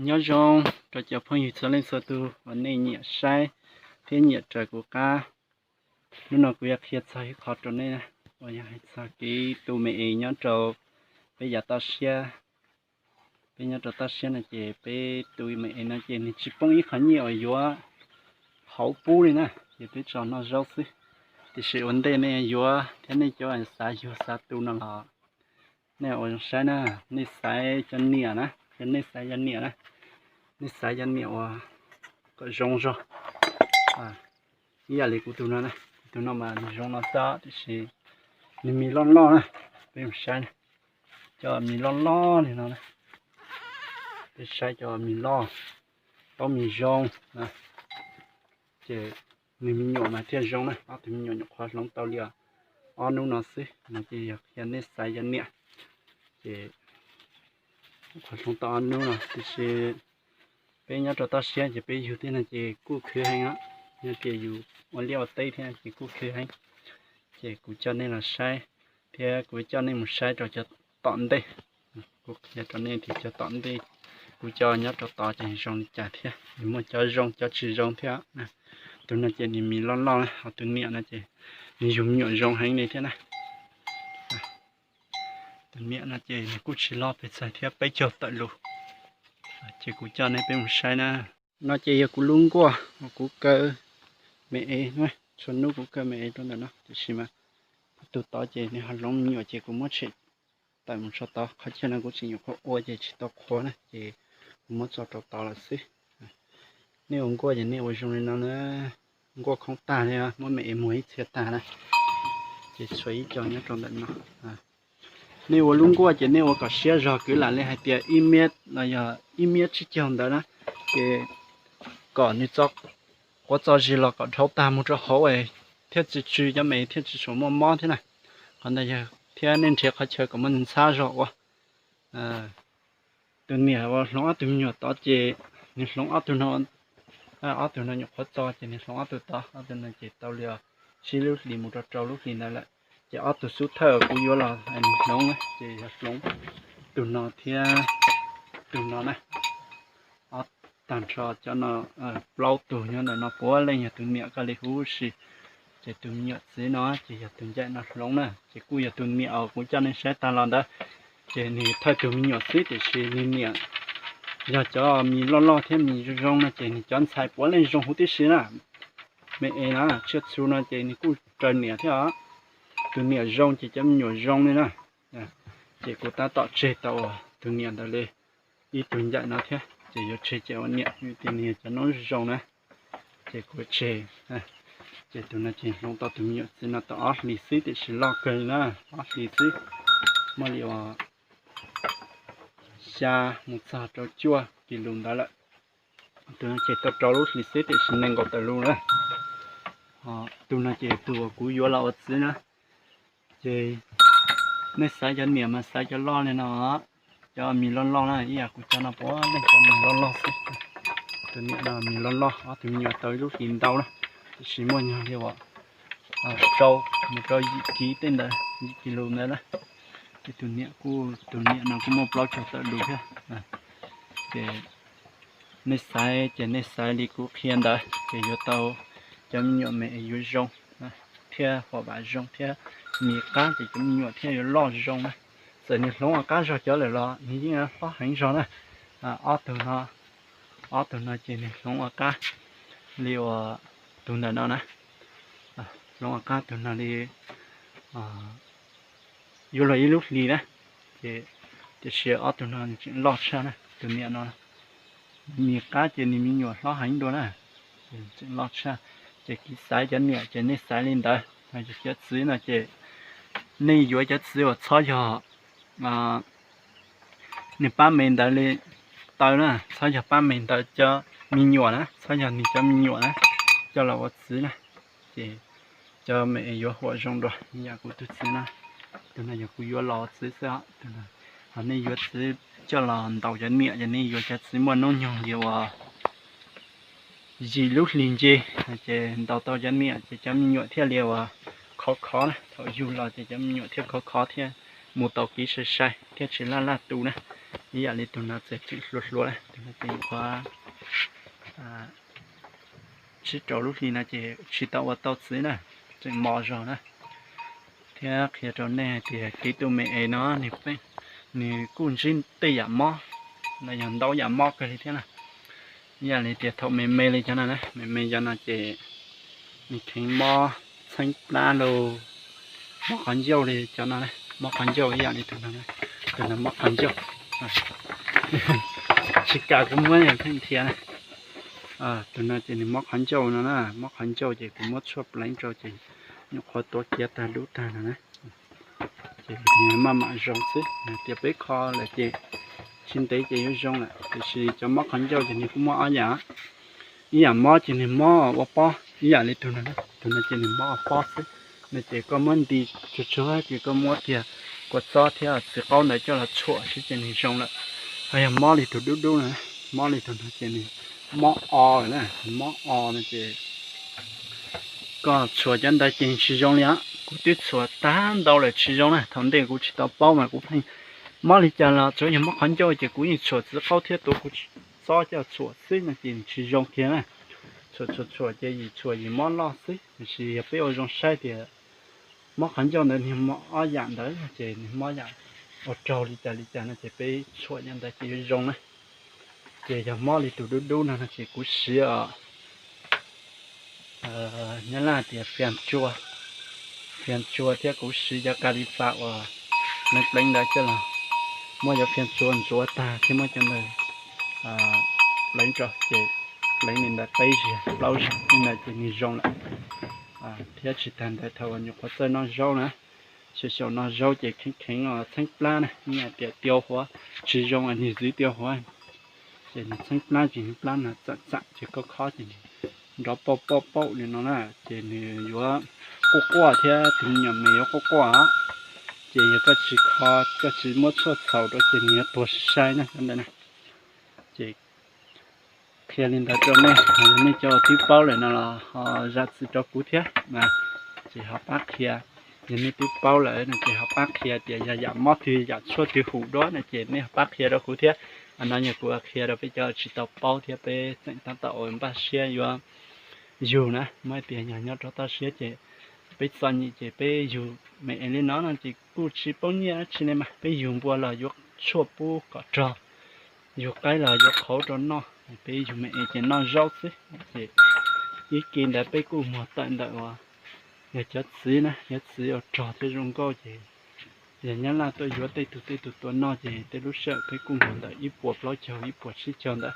Nyob zoo rau cov phooj ywg txhua leej txhua tus uas nej nyiam saib thiab nyiam raws kuv qab. Hnub no kuv yuav qhia txog ib qho rau nej uas yog hais txog kev tu me es nyob rau peb yav toj siab. Peb nyob rau toj siab no ces peb tu me es no ces nws tsis poob ib qho nyiaj uas yuav hauv pub li na, ces peb tso noj zaub xwb. Tiam sis ua ntej nej yuav thiab nej cov xav yug xav tu no los nej ua zoo saib na, nej xaiv cov niam na, yog nej xaiv cov niam na, nej xaiv cov niam uas kom zoo zog. Ib yam li kuv tus no, kuv tus no mas nws zoo no xwb tiam sis nws mis loj loj na, peb mus saib na, cov mis loj loj li no na, peb saib cov mis loj, taub mis zoo, ces nws me nyuam mas thiaj zoo na. Ob tug me nyuam nyuam qhuav hloov tau li ob hnub no xwb no ces yog qhia nej xaiv cov niam, ces qhuav hloov tau ob hnub no tiam sis peb nyob rau toj siab ces peb yug thiab no ces kuj khwv heev, yog tias yus ua liaj ua teb thiab ces kuj khwv heev. Ces kuv coj nej los saib thiab kuv coj nej mus saib rau cov tom ntej. Kuv qhia rau nej tias cov tom ntej, kuv cov nyob rau tod ces zoo li cas thiab, muaj cov zoo cov tsis zoo thiab. Tus no ces nws mis loj loj, ho tus niam no ces nws yug me nyuam zoo heev li thiab na. Tus niam no ces nws kuj tsis loj pes tsawg thiab, peb caug tawm lus. Ces kuv coj nej peb mus saib na. No ces yog kuv lub nkuaj uas kuv kaw me es, txhua hnub kuv kaw me es rau ntawm no tiam sis mas tus tod ces nws ho hloov me nyuam ces kuv muab tshem tawm mus tso tod, qhov chaw no kuv tseem nyuam qhuav ua ces tsis tau qhuav na ces kuv muab tso rau tod lawm xwb. Nej ua nkuaj ces nej ua zoo li no na, nkuaj khoob tag li, muab me es muag ib txhia tag na, ces tshuav ib co nyob rau ntawm no. Nej ua lub nkuaj ces nej ua kom siab zog kwv lam li hais tias ib miab los yog ib miab tsib caug ntawd na, ces kom nws txo quav txo zis los kom dhau tag mus rau hauv thiaj tsis tsw cov me thiaj tsis tshua muaj mob thiab na. Qhov ntawd yog thiab nej nrhiav qhov chaw kom muaj ntxhab zog ua. Tus niam uas hloov ob tug me nyuam tod ces nws hloov ob tug no, ob tug no nyuam qhuav txo ces nws hloov ob tug tod, ob tug no ces tau li tsib lub hlis mus rau rau lub hlis ntawd lawm. Ces ob tug xub thawj kuv yuav los nws hloov ces yog hloov tus no thiab tus no na. Ob tag nrho cov no plaub tug nyob ntawm no puav leej yog tus niam koj li huv si. Ces tus me nyuam txiv no ces yog tus ncaim no hloov na, ces kuj yog tus niam uas kuv coj nej saib tag los ntawd. Ces nws thawj tus me nyuam xwb tiam sis nws niam yog cov mis loj loj thiab mis zoo zoo no ces nws cov ntxhais puav leej zoo huv tib si na. Me es na, tsiaj txhu no ces nws kuj raws niam thiab os. Tus niam zoo ces cov me nyuam zoo li na. Ces kuv tab tom tseg tau tus niam ntawd li ib tug ncaim no thiab, ces yuav tseg ces ua niam vim tias nws yog cov noob zoo na. Ces kuv tseg, ces tus no ces hloov tau tus me nyuam txiv no tau ob hlis xwb tiam sis loj kawg li na, ob hlis xwb, muaj li uas xya mus txog rau cuaj kis lus ntawd lawm. Tus no ces tau rau lub hlis xwb tiam sis nees nkaum tawm lus na. Tus no ces tus uas kuv yuav los ua txiv na. Ces nej xaiv cov niam mas xaiv cov loj li no, cov mis loj loj na, ib yam kuv cov no puav leej cov mis loj loj xwb. Tus niam no mis loj loj, ob tug me nyuam tau ib lub hlis ntau na, tiam sis muaj nyuag li uas rau mus rau yim kis tej ntawd, yim kis lus ntawd na. Ces tus niam kuj, tus niam no kuj muaj plaub caug tawm lus thiab. Ces nej xaiv ces nej xaiv li kuv qhia ntawd ces yuav tau cov me nyuam me yuav zoo thiab huam vam zoo thiab, mis qab ces cov me nyuam thiaj yuav loj zoo na. Txawm nws hloov ua qab zog cov lawm los nws yeej hlob heev zog na. Ob tug no, ob tug no ces nws hloov ua qab li uas tus ntawm no na, hloov ua qab tus no li yuav luag ib lub hlis na. Ces tiam sis ob tug no nws tseem loj tshaj na, tus niam no mis qab ces nws me nyuam hlob heev dua na, tseem loj tshaj. Ces kuv xaiv cov niam ces nej xaiv li ntawd. Cov txiv no ces nej yuav cov txiv uas txhob yog nws pab me ntawd li taw na, txhob yog pab me ntawd cov me nyuam na, txhob yog nws cov me nyuam na, coj los ua txiv na. Ces cov me es yuav huam zoo dua, yam kuv tus txiv na, tus no yog kuv yuav los ua txiv xwb. Ho nej yuav txiv coj los ntaus cov niam ces nej yuav cov txiv muaj hnub nyoog li uas yim lub hlis nce, ces ntaus tau cov niam ces cov me nyuam thiaj li uas khov khov na, thaum yug los ces cov me nyuam thiaj khov khov thiab mus tau kev sai sai thiab tsis laj laj tu na. Ib yam li tus no txawm tseem hluas hluas, tus no ces nyuam qhuav tsib rau lub hli no ces tsis tau ua tau txiv na, tseem mos zog na. Thiab qhia rau nej hais tias kev tu me es no nws kuj ntsib tej yam mob, los yog ntau yam mob kawg li thiab na. Ib yam li tias thaum me me li cov no na, me me cov no ces nws kheev mob txheeb plab los mob qhov ncauj li cov no, mob qhov ncauj ib yam li tus no, tus no mob qhov ncauj. Tsis kam kuv muab pheej thiab na. Tus no ces nws mob qhov ncauj no na, mob qhov ncauj ces kuv muab tshuaj pleev rau ces nyuam qhuav tuav kiav tag dub tag no na. Ces maj mam zoo xwb, tias peb kho lawm ces tsis ntev ces yuav zoo lawm. Tiam sis cov mob qhov ncauj ces nws kuj muaj ob yam, ib yam mob ces nws mob ua pob ib yam li tus no, tus no ces nws mob ua pob xwb. No ces koj muab nti tsuag tsuag ces koj muab kiag kua txob thiab txiv qaub ntawd coj los tshuam xwb ces nws zoo lawm. Ho yog mob li tus dub dub no, mob li tus no ces nws mob o lawm na, mob o no ces koj tshuam cov ntawd ces tsis zoo li os. Kuv twb tshuam tag ntau lawm tsis zoo na, thaum ntej kuv tsis tau paub mas kuv pheej mob li cas los tsuav yog mob qhov ncauj ces kuv yeej tshuam txiv qaub thiab tuav kua txob coj tshuam xwb no ces tsis zoo kiag na. Tshuam tshuam tshuam ces yim tshuam yim mob loj xwb, tiam sis yog peb ua zoo saib tias mob qhov ncauj ntawd nws mob ob yam ntawd ces nws mob yam ua raug li cas li cas no ces peb tshuam yam ntawd ces yuav zoo na. Ces yog mob li tus dub dub no no ces kuv siv os, nyob laj tias fias tsua, fias tsua thiab kuv siv cov ka li fas uas pleev pleev ntawd coj los, muab cov fias tsua ntxuav tag thiab muab cov ntawd pleev rau ces pleev li ntawd peb zaug plaub zaug li ntawd ces nws zoo lawm. Thiab tsis tag ntawd thaum uas nyuam qhuav txawj noj zaub na, xyaum xyaum noj zaub ces kheev kheev txheeb plab na, ib yam tias tiau huav tsis zoo, nws ntxiv tiau huav ces nws txheeb plab ces nws plab no txam txam ces koj khob ces nws nrov pauj pauj pauj li no na, ces nws yuav quaj quaj thiab tus me nyuam me yuav quaj quaj. Ces yog koj tsis kho, koj tsis muab tshuaj txhaum rau ces nws yuav tuag sai sai na cov ntawd na. Ces qhia li ntawd rau nej, yog nej cov uas twb paub lawm no los ho zam txim rau kuv thiab, ces ho pab qhia. Yog nej twb paub lawm no ces ho pab qhia tias yog yam mob twg yam tshuaj twg hum dua no ces nej ho pab qhia rau kuv thiab. No yog kuv qhia rau peb cov tsis tau paub thiab peb tseem tab tom ua npaj siab yuav yug na, muab hais tias yog nyob rau toj siab ces peb txom nyem ces peb yug me es li no no ces kuj tsis poob nyiaj dab tsi li mas peb yug npua los yuav tshuaj pub kom rog, yug qaib los yuav qhauv rau noj, peb yug me es ces noj zaub xwb. Ces ib ke ntawd peb kuj muag tawm ntawm uas yog cov txiv na, cov txiv uas rog thiab zoo nkauj ces yog nyab laj tuaj yuav tej tug tej tug tua noj ces tej lub sij hawm peb kuj muag ntawm ib puas plaub caug ib puas tsib caug ntawd.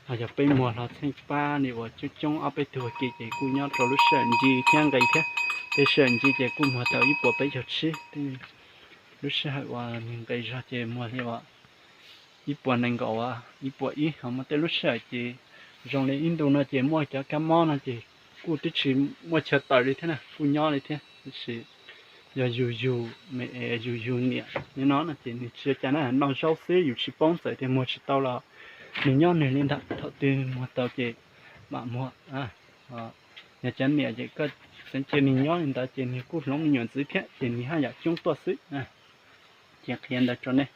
Ho yog peb muag hlo txheej pab li uas coob coob ob peb tug ua ke ces kuj nyob rau lub sij hawm ncig thiab nqis thiab. Tej sij hawm ncig ces kuj muag tau ib puas peb caug tsib, lub sij hawm uas nws nqis zog ces muag li uas ib puas nees nkaum, ib puas ib. Ho muaj tej lub sij hawm ces zoo li ib ntu no ces muaj cov kab mob no ces kuj twb tsis muaj chaw tawm li thiab na, kuj nyob li thiab. Tab sis yog yus yug me es yus yug niam li no no ces nws tsis ua cas na, noj zaub xwb yus tsis poob, txawm tias muag tsis tau los nws nyob nws li ntawd, thaum twg muag tau ces mam muag. Yog cov niam ces koj tseev cia nws nyob li ntawd ces nws kuj hloov me nyuam ntxiv thiab ces nws haj yam coob tuaj xwb. Ces qhia ntawd rau nej.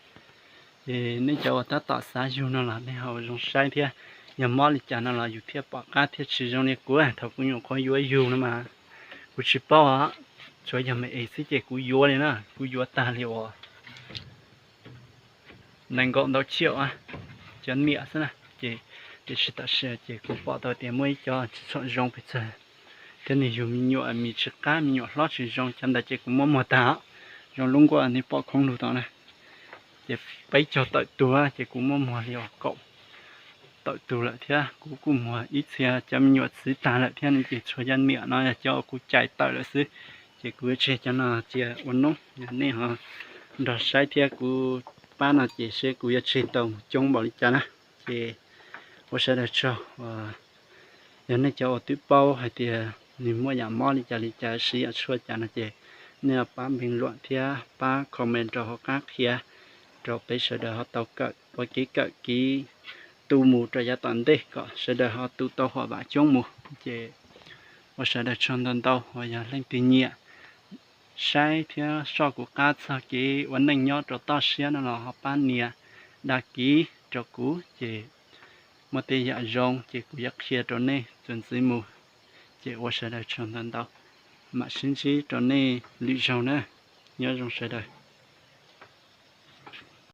Ces nej cov uas tab tom xav yug no los nej ho ua zoo saib thiab, yog mob li cas no los yus thiaj pom qab thiaj tsis zoo li kuv thaum kuv nyuam qhuav yuav yug no mas kuv tsis paub os, tsuav yog me es xwb ces kuv yuav li na, kuv yuav tag li uas nees nkaum ntau chiaj cov niam xwb na. Ces tiam sis tam sim ces kuv pom tau tias muaj ib co tsis tshua zoo pes tsawg, thiab nws yug me nyuam mis tsis qab, me nyuam hlob tsis zoo, cov ntawd ces kuv muab muag tag. Zoo lub nkuaj nws pom khoob lug tau na, ces peb caug tawm tug ces kuv muab muag li uas kaum tawm tug lawm thiab. Kuv kuj muag ib txhia cov me nyuam txiv tag lawm thiab ne, ces tshuav cov niam no yog cov kuv cais tawm lawm xwb. Ces kuv yuav tseg cov no cia ua noob, yog nej ho nrog saib thiab kuv pab no ces seb kuv yuav tseg tau coob npaum li cas na. Ces ua sawv daws tsaug. Yog nej cov uas twb paub hais tias nws muaj yam mob li cas li cas, siv yam tshuaj cas no ces nej pab npeeg luam thiab pab comment rau hauv qab qhia rau peb sawv daws ho tau kawm ua kev kawm kev tu mus rau yav tom ntej kom sawv daws ho tu tau huam vam coob mus. Ces ua sawv daws tsaug ntau ntau. Uas yog leej twg nyiam saib thiab soj kuv qab txog kev ua neej nyob rau toj siab no los ho pab nias dag kiv rau kuv ces muaj tej yam zoo ces kuv yuav qhia rau nej txuas ntxiv mus. Ces ua sawv daws tsaug ntau ntau, mam sib ntsib rau nej lwm zaug na. Nyob zoo sawv daws.